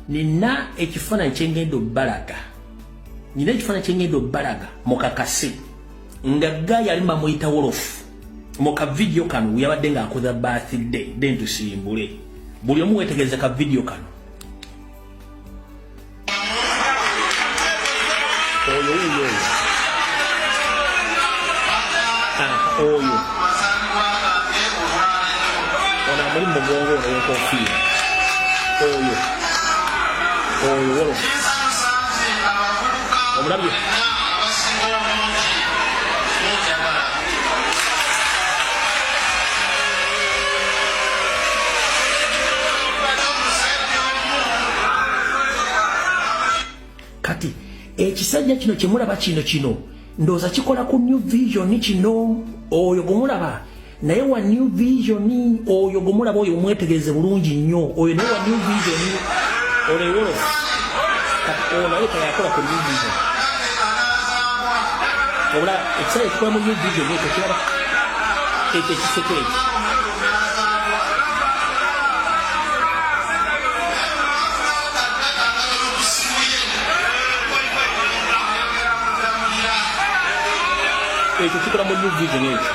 Nina ekifaananyi kyengenda obbalaga, nina ekifaananyi kyengenda obbalaga mukakase nga guy ali bamuyita Wolofu mu ka video kano yabadde ng'akoza birthday. Then tusimbule, buli omu wetegereze ka video kano. Oyo wuuyo, oyo. Ah, oyo ono amuli mu mugongo, ono w'enkofiira, oyo Wolofu, omulabye? Kati ekisajja kino kyemulaba kino ndowooza kikola ku New Vision kino. Oyo gwemulaba naye wa New Vision, oyo gwemulaba oyo omwetegereze bulungi nnyo, oyo naye wa New Vision, ono ewolofu. Kati ono naye kayakola ku New Vision. Obula ekisajja ekikola mu New Vision ekyo kiraba, ekyo ekiseke ekyo. Ekyo kikola mu New Vision ekyo.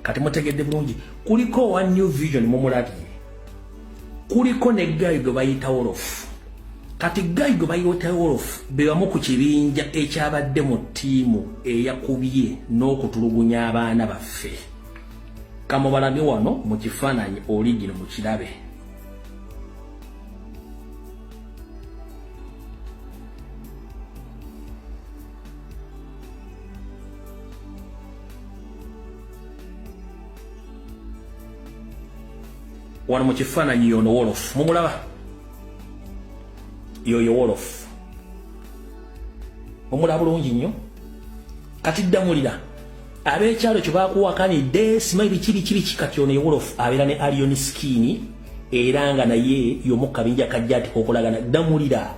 Kati mutegedde bulungi, kuliko owa New Vision mumulabye, kuliko ne guy gwe bayita Wolofu. Kati guy gwe bayita Wolofu be bamu ku kibinja ekyabadde mu ttiimu eyakubye n'okutulugunya abaana baffe. Kamubalage wano mu kifaananyi original mukirabe. Wano mu kifaananyi yono Wolofu mumulaba, yoyo Wolofu mumulaba bulungi nnyo. Kati ddamulira ab'ekyalo kye bakuwakanidde, simanyi biki biki biki. Kati ono ye Wolofu, abeera ne Alien Skin, era nga naye y'omu kabinja kajja ati kokolagana. Ddamulira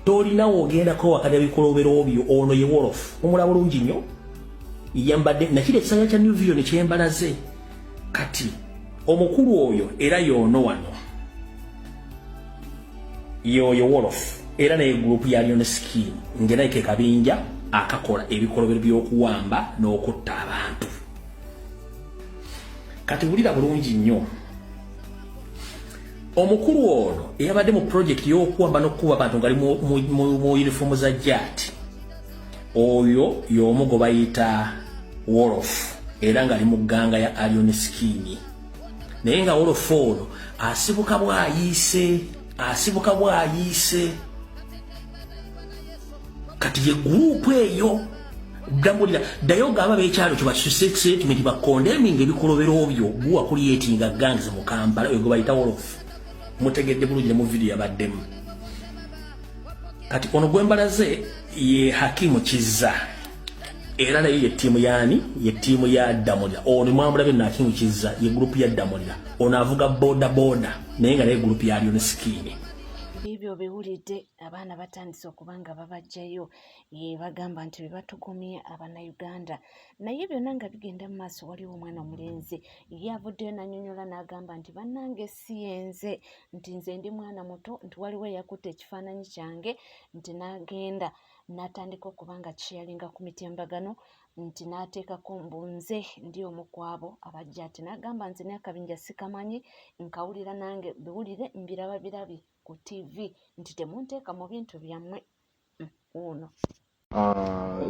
tolinawo ogenda kwewakanya bikolobero byo. Ono ye Wolofu mumulaba bulungi nnyo, yambadde nakiri ekisanja kya New Vision kyembalaze. Kati omukulu oyo era yoono wano, yoyo Wolofu, era naye group ya Alien Skin, ng'era ke kabinja akakola ebikolobero by'okuwamba n'okutta abantu. Kati wulira bulungi nnyo, omukulu ono eyabadde mu project y'okuwamba n'okukuba abantu ng'ali mu uniform za JAT, oyo y'omu gwe bayita Wolof, era ng'ali mu gang ya Alien Skin. Naye nga Wolof ono asibuka bwayiise, asibuka bwayiise. Kati ye group eyo. Ddamulira ddayo gamba b'ekyalo kyo bakisustatement bacondemning ebikolobero byo guwa creatinga gangs mu Kampala. Oyo gwe bayita Wolof mutegedde bulungi ne mu video yabaddemu. Kati ono gwembalaze ye Hakimu Kizza, era naye ye ttiimu yaani, ye ttiimu ya Ddamulira. Ono mwamulabye na Hakimu Kizza, ye group ya Ddamulira. Ono avuga boda boda, naye nga naye group ya Alien Skin. Biibyo biwulidde, abaana batandise okuba nga babajjayo, bagamba nti bebatugumye Abannayuganda. Naye byonna nga bigenda mu maaso, waliwo omwana omulenzi ye avuddeyo n'annyonnyola n'agamba nti bannange si yenze, nti nze ndi mwana muto, nti waliwo eyakutte ekifaananyi kyange, nti n'agenda n'atandika okuba nga kisharinga ku mitimbagano, nti n'ateekako mbu nze ndi omu ku abo abajja, ati n'agamba nze n'akabinja sikamanyi, nkawulira nange biwulire mbiraba birabi ku TV, nti temunteeka mu bintu byammwe. Ono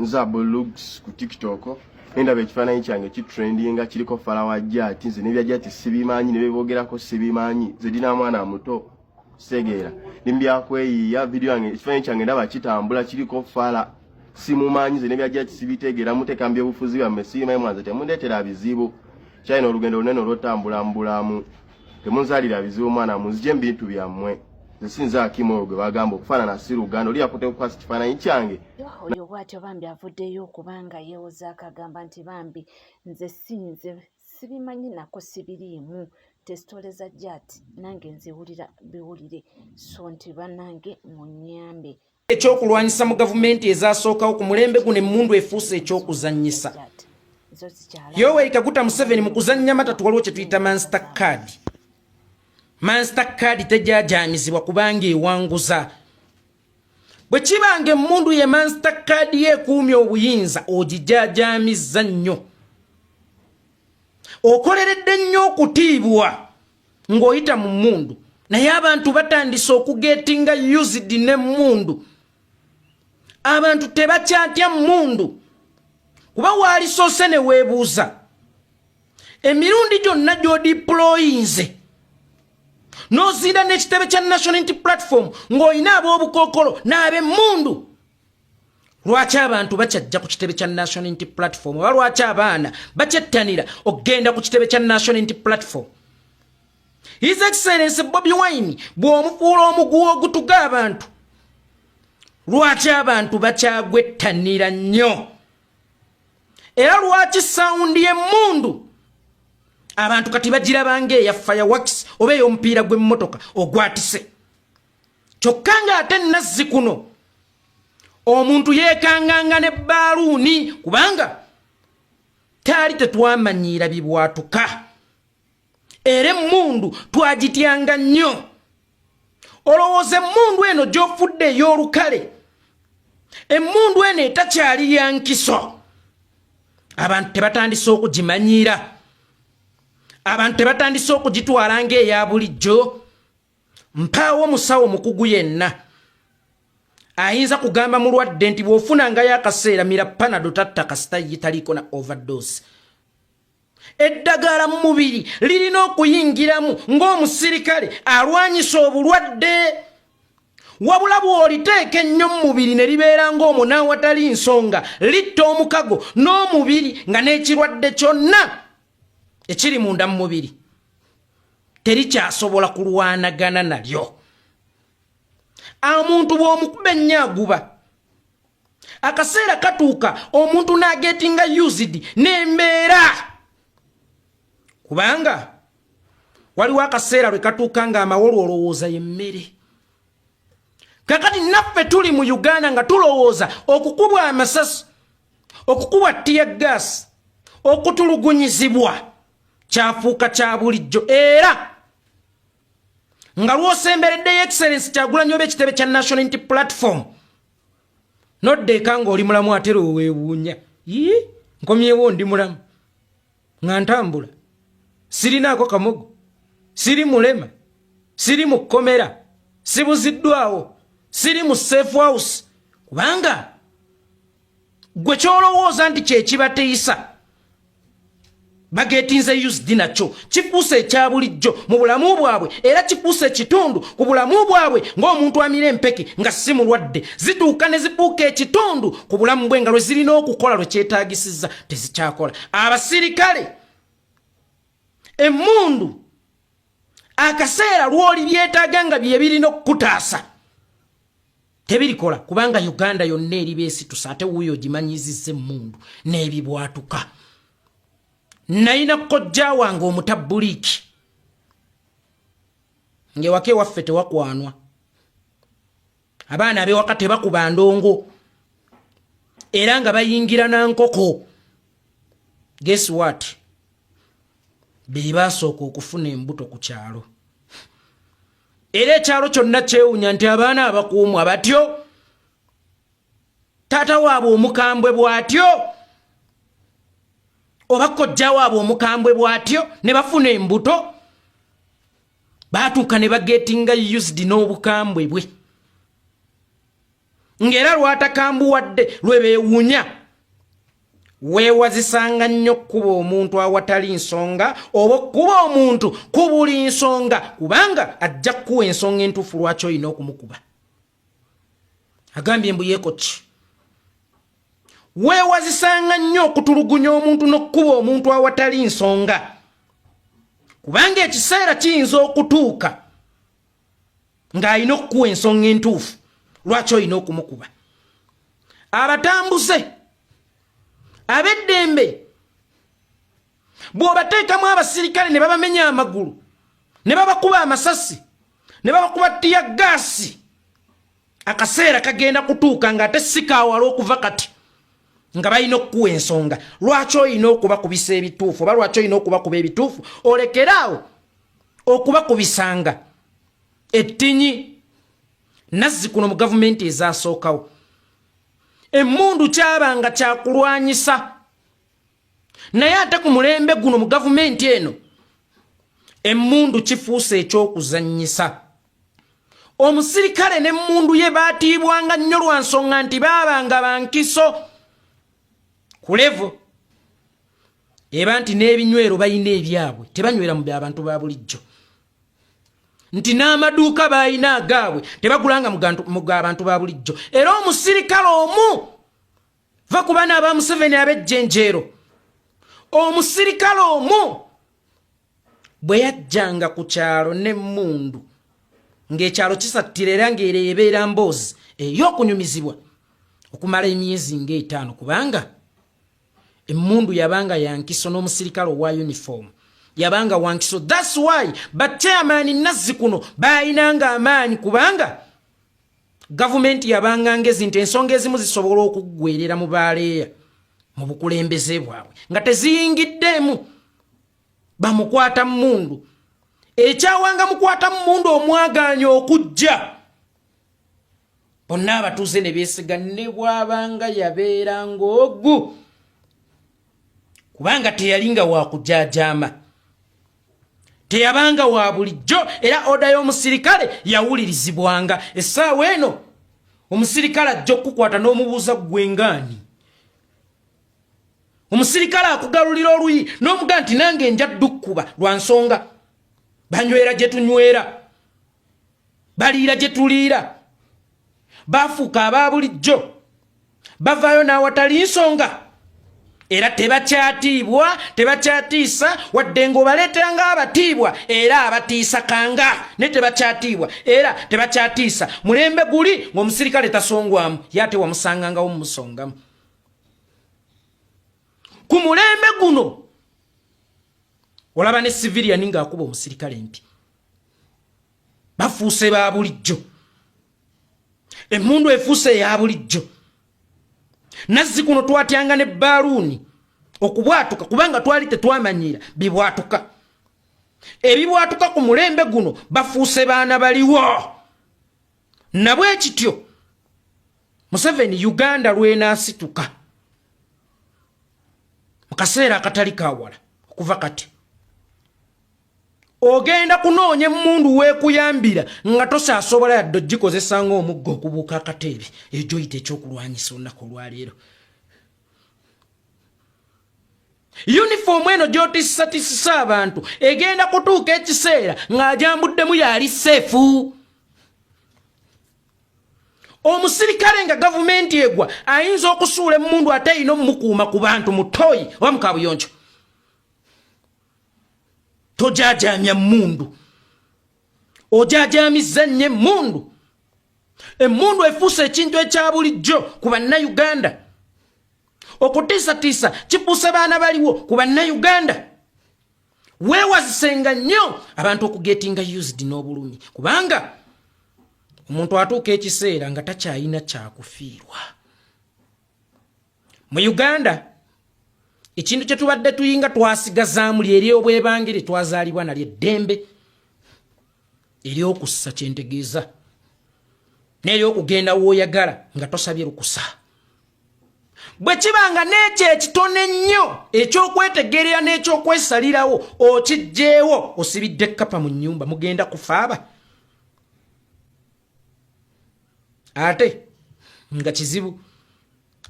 Nze Abu Lugs ku TikTok, nendaba ekifaananyi kyange kitrendinga, kiriko fala wa JAT. Nze nebya JAT sibimanyi, nebebogerako sibimanyi. Nze ndina mwana muto, kitegeera, ndi mubyakweyiiya. Video yange, ekifaananyi kyange ndaba kitambula, kiriko fala, simumanyi. Nze nebya JAT sibitegeera, muteeka mu byobufuzi byammwe, sibimanyi. Mwanze temundeetera bizibu, kyalina olugendo lunene olwotambula mu bulamu. Temunzaalira bizibu mwana, munzije mu bintu byammwe. Nze sinze Akimu oyo gwe bagamba okufaanana, si Luganda oli yakutte kukwasa kifaananyi kyange. Oyo bw'atyo bambi avuddeyo okubanga yeewozaako, agamba nti bambi nze si nze. Sibimanyi nako, sibiriimu. Tesitole za Jat nange nziwulira biwulire, so nti bannange munyambe. Ekyokulwanyisa mu gavumenti ezasookawo ku mulembe guno, emmundu efuuse ekyokuzannyisa. Yoweri Kaguta Museveni mu kuzannya matatu, waliwo kye tuyita master card. Master card tejajamizibwa kubanga ewanguza. Bwe kibanga emmundu ye master card ye ekuumya obuyinza, ogijajamizza nnyo, okoleredde nnyo okutiibwa ng'oyita mu mmundu. Naye abantu batandise okugetinga used n'emmundu. Abantu tebakyatya mmundu, kuba waalisoose ne weebuuza emirundi gyonna gy'odeployinze n'ozinda n'ekitebe kya National Unity Platform ng'olina ab'obukookolo n'ab'emmundu. Lwaki abantu bakyajja ku kitebe kya National Unity Platform, oba lwaki abaana bakyettanira okugenda ku kitebe kya National Unity Platform? His Excellence Bobi Wine bw'omufuula omuguwa ogutuga abantu, lwaki abantu bakyagwettanira nnyo? Era lwaki sound y'emmundu abantu kati bagirabanga eya fireworks oba ey'omupiira gw'emmotoka ogwatise, kyokka ng'ate nazzi kuno omuntu yeekanganga ne baaluuni, kubanga taali tetwamanyiira bibwatuka, era emmundu twagityanga nnyo? Olowooza emmundu eno gy'ofudde ey'olukale, emmundu eno etakyali ya nkiso, abantu tebatandise okugimanyiira? Abantu tebatandise okugitwala ng'eya bulijjo? Mpaawo musawo mukugu yenna ayinza kugamba mulwadde nti bw'ofunangayo akaseera mira Panado, tatta kasita ye taliiko na overdose. Eddagala mu mubiri lirina okuyingiramu ng'omusirikale alwanyisa obulwadde. Wabula bw'oliteeka ennyo mu mubiri ne libeera ng'omwo n'awatali nsonga, litta omukago n'omubiri, nga n'ekirwadde kyonna ekiri munda mu mubiri terikyasobola kulwanagana nalyo. Omuntu bw'omukuba ennyo aguba. Akaseera katuuka omuntu n'agetinga used n'embeera, kubanga waliwo akaseera lwe katuuka ng'amawolu olowooza y'emmere. Kakati naffe tuli mu Uganda nga tulowooza okukubwa amasasi, okukubwa tear gas, okutulugunyizibwa kyafuuka kya bulijjo. Era nga lwosembereddeyo Excellence Kyagulanyi oba ekitebe kya National Unity Platform, noddeeka ng'oli mulamu, ate lweweewuunya, "Ii, nkomyewo ndi mulamu, nga ntambula, sirinaako kamogo, siri mulema, siri mu kkomera, sibuziddwawo, siri mu safe house." Kubanga gwe kyolowooza nti kyekibateisa bagetinze used nakyo, kifuuse ekya bulijjo mu bulamu bwabwe, era kifuuse ekitundu ku bulamu bwabwe ng'omuntu amira empeke nga si mulwadde. Zituuka ne zifuuka ekitundu ku bulamu bwe, nga lwe zirina okukola lwe kyetaagisizza tezikyakola. Abasirikale emmundu akaseera lwoli byetaaga nga bye birina okukutaasa tebirikola, kubanga Uganda yonna eri beesitusa. Ate wuuyo ogimanyizizza emmundu n'ebibwatuka. Nayina kojja wange omutabbuliiki, ng'ewaka ewaffe tewakwanwa, abaana ab'ewaka tebakuba ndongo, era nga bayingira na nkoko. Guess what? Be baasooka okufuna embuto ku kyalo, era ekyalo kyonna kyewunya nti abaana abakuumwa batyo, taata waabwe omukambwe bw'atyo oba kojja waabwe omukambwe bw'atyo, ne bafuna embuto. Baatuuka ne bagetinga used n'obukambwe bwe, ng'era lwatakambuwadde lwe beewunya. Weewazisanga nnyo okkuba omuntu awatali nsonga oba okkuba omuntu ku buli nsonga, kubanga ajja kukuwa ensonga entuufu lwaki olina okumukuba. Agambye mbu yeeko ki? Weewazisanga nnyo okutulugunya omuntu n'okkuba omuntu awatali nsonga, kubanga ekiseera kiyinza okutuuka ng'alina okukuwa ensonga entuufu lwaki olina okumukuba. Abatambuze ab'eddembe. Bw'obateekamu abasirikale ne babamenya amagulu, ne babakuba amasasi, ne babakuba tear gas, akaseera kagenda kutuuka ng'ate si kaawala okuva kati nga balina okukuwa ensonga lwaki olina okubakubisa ebituufu, oba lwaki olina okubakuba ebituufu, olekeraawo okubakubisanga ettinyi. Nazzi kuno mu gavumenti ezasookawo emmundu kyabanga kyakulwanyisa, naye ate ku mulembe guno mu gavumenti eno emmundu kifuuse ekyokuzannyisa. Omusirikale n'emmundu ye baatiibwanga nnyo lwa nsonga nti baabanga bankiso ku level eba nti n'ebinywero balina ebyabwe, tebanywera mu byabantu ba bulijjo, nti n'amaduuka balina agaabwe, tebagulanga mu g'abantu ba bulijjo. Era omusirikale omu, va ku baana aba Museveni ab'ejjenjeero, omusirikale omu bwe yajjanga ku kyalo n'emmundu ng'ekyalo kisattira, era ng'era ebeera mboozi ey'okunyumizibwa okumala emyezi ng'etaano, kubanga emmundu yabanga yankiso n'omusirikale owa uniform yabanga wankiso. That's why bachairman nazzi kuno bayinanga amaanyi, kubanga gavumenti yabanga ngezi nti ensonga ezimu zisobola okuggwerera mu baleeya mu bukulembeze bwabwe nga teziyingiddeemu bamukwata mmundu. Ekyawanga mukwata mmundu omwagaanya okujja, bonna abatuuze ne beesiga ne bwabanga yabeera ng'ogu, kubanga teyalinga wakujajaama, teyabanga wa bulijjo, era order y'omusirikale yawulirizibwanga. Essaawa eno omusirikale ajja okukukwata n'omubuuza, "Ggwe ngaani?" Omusirikale akugalulira oluyi n'omugaa nti, "Nange nja ddukkuba," lwa nsonga banywera gye tunywera, baliira gye tuliira, bafuuka aba bulijjo, bavaayo n'awatali nsonga, era tebakyatiibwa, tebakyatiisa, wadde ng'obaleetera ng'abatiibwa era abatiisa kanga, naye tebakyatiibwa era tebakyatiisa. Mulembe guli ng'omusirikale tasongwamu, ye ate wamusangangawo mumusongamu. Ku mulembe guno olaba ne civilian ng'akuba omusirikale mpi, bafuuse ba bulijjo, emmundu efuuse eya bulijjo. Nazzi kuno twatyanga ne baaluuni okubwatuka, kubanga twali tetwamanyira bibwatuka. Ebibwatuka ku mulembe guno bafuuse baana baliwo. Nabwe kityo Museveni, Uganda lwenaasituka mu kaseera akatali kawala okuva kati, ogenda kunoonya emmundu weekuyambira nga tosaasobola yadde ogikozesa ng'omugga okubuuka akateebe egyoyita ekyokulwanyisa. Olunaku olwaleero yunifoomu eno gy'otisatisisa abantu egenda kutuuka ekiseera ng'ajambuddemu yali safe. Omusirikale nga gavumenti egwa ayinza okusuula emmundu, ate erina omumukuuma ku bantu mu toyi oba mu kabuyonjo. Tojajamya mmundu, ojajamizza nnyo emmundu. Emmundu efuuse ekintu ekya bulijjo ku Bannayuganda. Okutiisatiisa kifuuse baana baliwo ku Bannayuganda. Weewazisenga nnyo abantu okugetinga used n'obulumi, kubanga omuntu atuuka ekiseera nga takyayina kyakufiirwa. Mu Uganda ekintu kye tubadde tuyinga twasigazaamu lyeri obwebangere twazaalibwa nalyo, eddembe eryokussa, kyentegeeza n'eryokugenda w'oyagala nga tosabye lukusa. Bwe kiba nga n'ekyo ekitono ennyo ekyokwetegerera n'ekyokwesalirawo okijjeewo, osibidde kapa mu nnyumba, mugenda kufaaba ate nga kizibu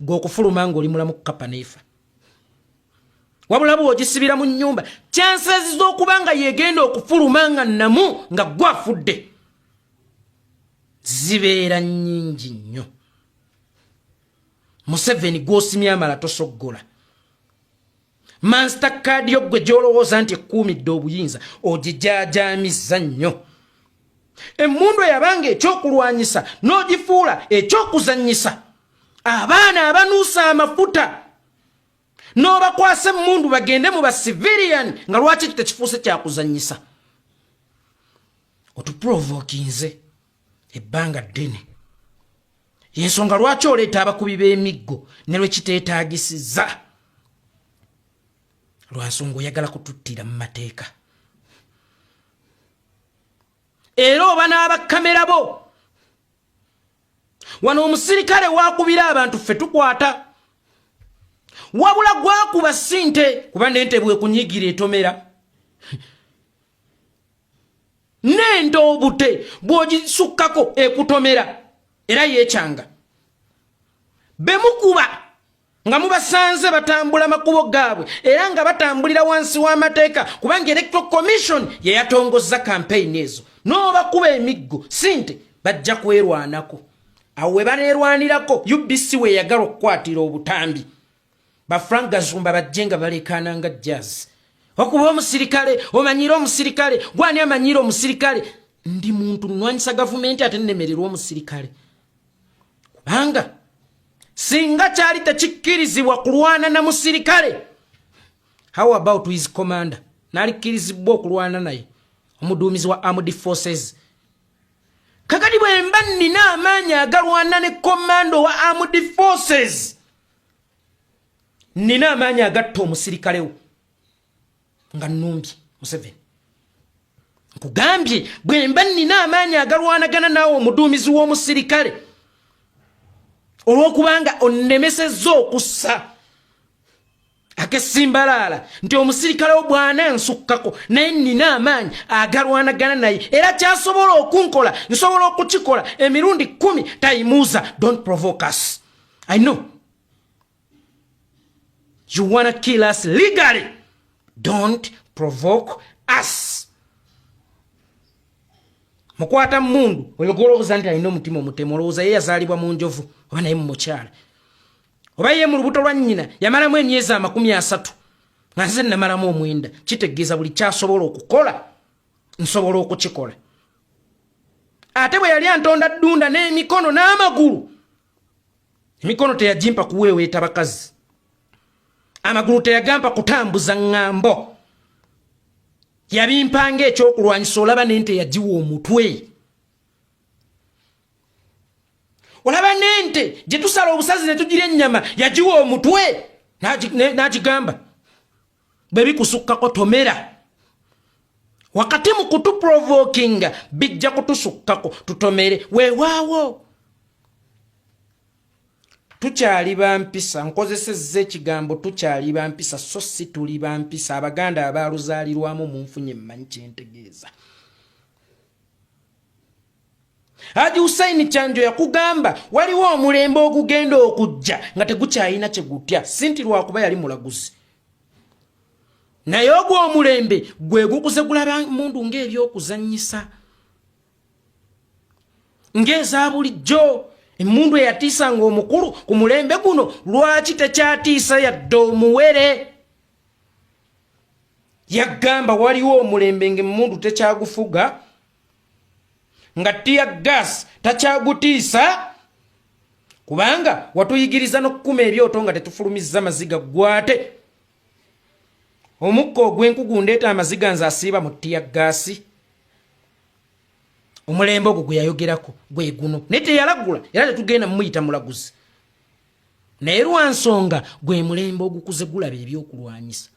gweokufuluma ng'oli mulamu kapa neefa. Wabula bw'ogisibira mu nnyumba, chances z'okuba nga yegenda okufuluma nga nnamu nga gwafudde zibeera nnyingi nnyo. Museveni gw'osimye amala tosoggola. Master card yo gwe gy'olowooza nti ekkuumidde obuyinza ogijaajamizza nnyo. Emmundu eyabanga ekyokulwanyisa n'ogifuula ekyokuzannyisa. Abaana abanuusa amafuta. N'obakwasa emmundu bagende mu bacivilian, nga lwaki ekyo tekifuuse kyakuzannyisa? Otuprovokinze ebbanga ddene, yensonga lwaki oleeta abakubi b'emiggo ne lwe kiteetagisiza, lwansonga oyagala kututtira mu mateeka. Era oba n'abakamera bo wano, omusirikale wakubira abantu, ffe tukwata, wabula gwakuba sinte, kuba nente bwekunyigira etomera nente, obute bw'ogisukkako ekutomera. Era yekyanga bemukuba nga mubasanze batambula makubo gaabwe era nga batambulira wansi w'amateeka, kubanga Electoral Commission yeyatongozza campaign ezo. N'obakuba emiggo sinte, bajja kwerwanako. Awo we baneerwanirako, UBC weeyagala okukwatira obutambi, ba Frank Gazumba bajje nga balekaana nga jazz. Okuba omusirikale, omanyire omusirikale gwani? Amanyire omusirikale? Ndi muntu nnwanyisa gavumenti ate nnemererwa omusirikale? Kubanga singa kyali tekikkirizibwa kulwana na musirikale, how about his commander? Nalikkirizibwa okulwana naye, omuduumizi wa armed forces. Kakati bwe mba nnina amaanyi agalwana ne commander wa armed forces, nnina amaanyi agatta omusirikalewo nga nnumbi Museveni. Nkugambye, bwe mba nnina amaanyi agalwanagana naawe omuduumizi w'omusirikale, olw'okubanga onnemesezza okussa akesimbalaala nti omusirikale wo bwana nsukkako, naye nnina amaanyi agalwanagana naye, era kyasobola okunkola nsobola okukikola emirundi 10. Tayimuuza, don't provoke us. I know you wanna kill us legally. Don't provoke us. Mukwata mundu oyo gwolowooza nti alina omutima omutemu, olowooza ye yazaalibwa mu njovu, oba naye mu mukyala, oba ye mu lubuto lwa nnyina yamalamu emyezi 30, nga nze namalamu 9? Kitegeeza buli kyasobola okukola nsobola okukikola. Ate bwe yali antonda ddunda n'emikono n'amagulu, emikono teyagimpa kuweeweeta bakazi, amagulu teyagampa kutambuza ŋŋambo, yabimpanga ekyokulwanyisa. Olaba nente yagiwa omutwe, olaba nente gye tusala obusazi ne tugira ennyama, yagiwa omutwe n'agigamba, bwe bikusukkako tomera. Wakati mu kutuprovokinga, bijja kutusukkako tutomere. Weewaawo tukyali bampisa, nkozesezza ekigambo tukyali bampisa, so si tuli bampisa. Abaganda abaluzaalirwamu munfunye, mmanyi kyentegeeza. Haji Husaini Kyanjo yakugamba waliwo omulembe ogugenda okujja nga tegukyalina kyegutya, si nti lwakuba yali mulaguzi, naye ogwo omulembe gwe gukuze gulaba mundu ng'ebyokuzannyisa, ng'eza bulijjo. Emundu eyatiisanga omukulu ku mulembe guno, lwaki tekyatiisa yadde omuwere? Yagamba waliwo omulembe ng'emundu tekyagufuga, nga tear gas takyagutiisa, kubanga watuyigiriza n'okukuma ebyoto nga tetufulumizza maziga. Gwate omukka ogw'enkugu ndeeta amaziga, nze asiiba mu tear gas. Omulembe ogwo gwe yayogerako gwe guno, naye teyalagula, era tetugenda mumuyita mulaguzi, naye lwa nsonga gwe mulembe ogukuze gulaba ebyokulwanyisa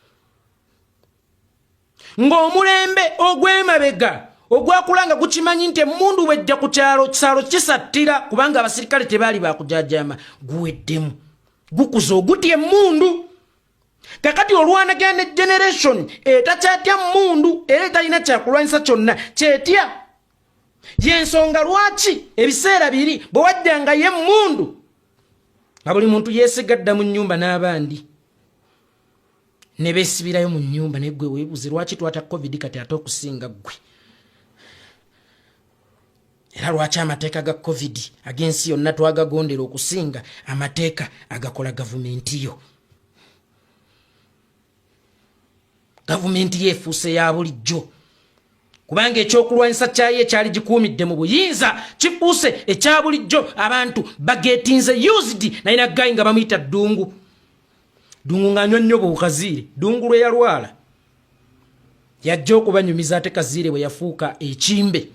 ng'omulembe ogw'emabega ogwakula nga gukimanyi nti emundu bwejja ku kyalo, kyalo kisattira, kubanga abasirikale tebaali bakujajama, guweddemu, gukuza ogutya emundu. Kakati olwanagana ne generation etakyatya mundu era etalina kyakulwanyisa kyonna kyetya. Yensonga lwaki ebiseera biri bwe wajjangayo emundu nga buli muntu yeesigadda mu nnyumba n'abandi ne beesibirayo mu nnyumba. Naye gwe weebuuze lwaki twata COVID kati ate okusinga ggwe, era lwaki amateeka ga COVID ag'ensi yonna twagagondera okusinga amateeka agakola gavumenti yo? Gavumenti yo efuuse ya bulijjo, kubanga ekyokulwanyisa kyayo ekyali gikuumidde mu buyinza kifuuse ekya bulijjo. Abantu bagetinze used. Naye naggayi nga bamuyita Ddungu. Ddungu ng'anywa nnyo bukaziire. Ddungu lwe yalwala yajja okubanyumiza ate Kaziire bwe yafuuka ekimbe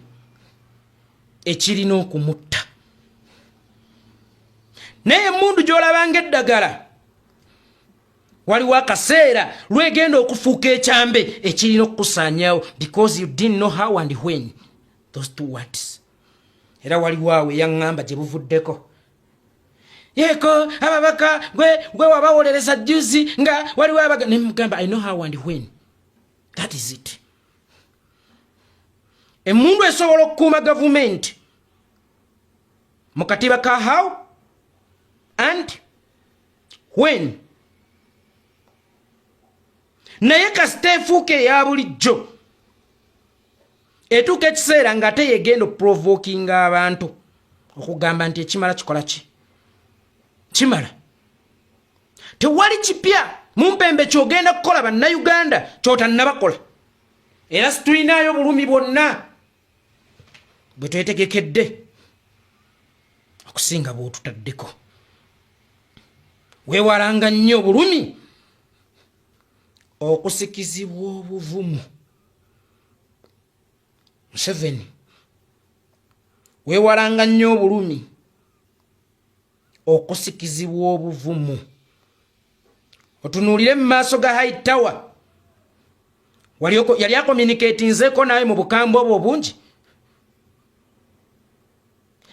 ekirina okumutta. Naye emmundu gy'olabanga eddagala waliwo akaseera lwegenda okufuuka ekyambe ekirina okukusaanyawo because you didn't know how and when those two words. Era waliwo awo eyaŋŋamba gye buvuddeko yeko ababaka gwe wabawolereza juzi nga waliwo abaga ne mugamba I know how and when. That is it. Emmundu esobola okukuuma gavumenti mu katiba ka how and when, naye kasita efuuka eya bulijjo etuuka ekiseera ng'ate yegenda okuprovokinga abantu okugamba nti ekimala kikola ki kimala. Tewali kipya mumpembe kyogenda kukola bannayuganda kyotannabakola, era situlinayo bulumi bwonna bwe twetegekedde okusinga bw'otutaddeko. Weewalanga nnyo obulumi okusikizibwa obuvumu. Museveni, weewalanga nnyo obulumi okusikizibwa obuvumu. Otunuulire mu maaso ga High Tower, yali akomunikatinzeeko nawe mu bukambwe obwo obungi,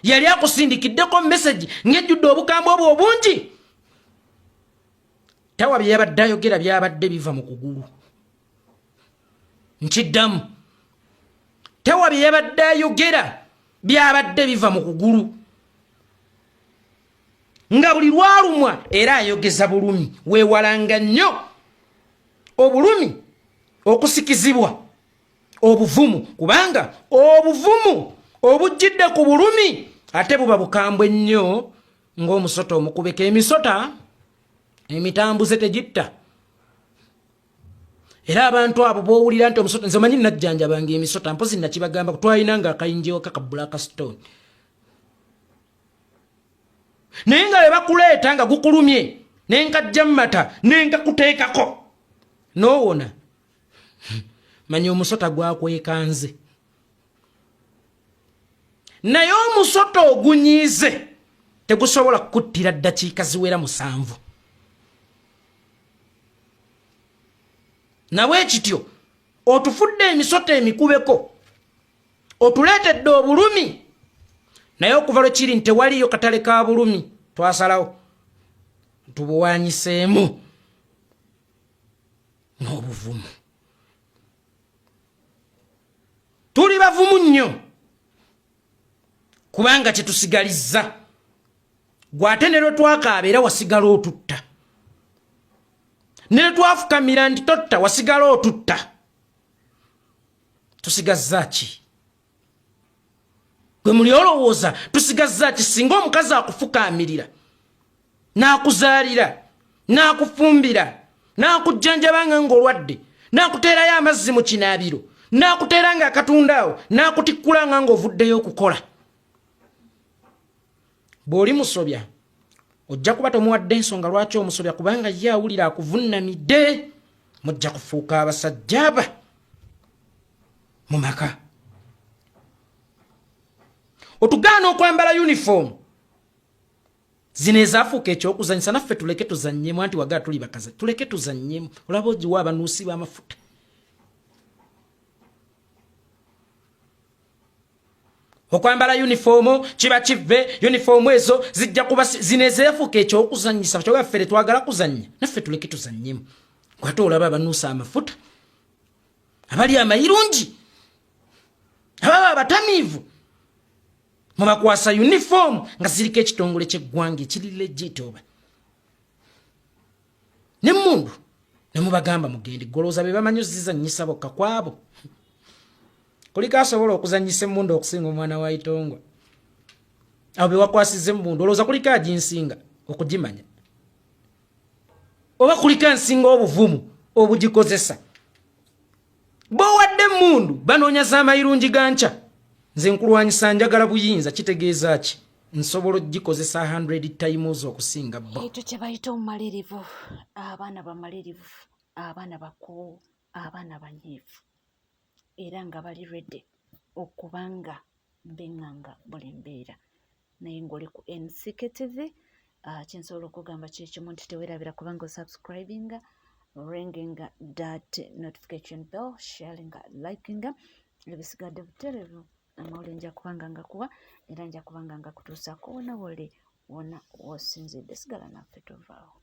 yali akusindikiddeko message ng'ejjudde obukambwe obwo obungi. Tawa bye yabadde ayogera byabadde biva mu kugulu. Nkiddamu, tawa bye yabadde ayogera byabadde biva mu kugulu, nga buli lwalumwa era ayogeza bulumi. Weewalanga nnyo obulumi okusikizibwa obuvumu, kubanga obuvumu obujjidde ku bulumi ate buba bukambwe nnyo ng'omusota omukubeko. Emisota emitambuze tegitta, era abantu abo b'owulira nti omusota, nze omanyi najjanjabanga emisota, mpozi nakibagamba, twalina nga akayinja ewaka ka black stone, naye nga bwe bakuleeta nga gukulumye nenkajja mumata nenkakuteekako n'owona, manya omusota gwakwekanze. Naye omusota ogunyiize tegusobola kukuttira ddakiika ziwera 7. Nabwe kityo otufudde emisota emikubeko, otuleetedde obulumi, naye okuva lwe kiri nti tewaliyo katale ka bulumi, twasalawo tubuwanyiseemu n'obuvumu. Tuli bavumu nnyo kubanga kyetusigalizza gwate ne lwe twakaaba era wasigala otutta, ne lwe twafukamira nti totta wasigala otutta. Tusigazza ki? Gwe muli olowooza tusigazza ki singa omukazi akufukaamirira n'akuzaalira n'akufumbira n'akujjanjaba nga ng'olwadde, n'akuteerayo amazzi mu kinaabiro, n'akuteera nga akatunda awo, n'akutikkula nga ng'ovuddeyo okukola? Bw'oli musobya ojja kuba tomuwadde ensonga lwaki omusobya, kubanga ye awulira akuvunnamidde. Mujja kufuuka abasajja aba mu maka. Otugaana okwambala yunifoomu zino ezaafuuka ekyokuzanyisa, naffe tuleke tuzannyemu, anti wagaa tuli bakazi, tuleke tuzannyemu. Olaba ogiwa abanuusi b'amafuta. Okwambala yunifoomu kiba kivve, yunifoomu ezo zijja kuba zino ezeefuuka ekyokuzanyisa, kyoba ffe tetwagala kuzannya, naffe tuleke tuzannyemu. Gwate olaba abanuusa amafuta abali amayirungi, ababa abatamiivu, mubakwasa yunifoomu nga ziriko ekitongole ky'eggwanga ekiri legit oba nemmundu, ne mubagamba mugende. Golowooza be bamanyi ozizannyisa bokka kwabo kuliko asobola okuzannyisa emmundu okusinga omwana wa Itongwa? Abo be wakwasiza emmundu olowooza kuliko aginsinga okugimanya, oba kuliko ensinga obuvumu obugikozesa? Bowadde emmundu banoonya z'amayirungi ga nkya. Nze nkulwanyisa, njagala buyinza. Kitegeeza ki? Nsobola ogikozesa 100 times okusinga bo. Ekyo kye bayita omumalirivu. Abaana bamalirivu, abaana bakoowu, abaana banyiivu, era nga bali ready okubanga beŋŋanga buli mbeera. Naye ng'oli ku NCK TV, kyensobola okugamba kyekimu nti teweerabira kubanga osubscribinga, ringinga that notification bell, sharinga, likinga. Ebisigadde butereevu, amawulire nja kubanga ngakuwa era nja kubanga ngakutuusaako wona woli, wona wosinzidde. Sigala naffe, tovaawo.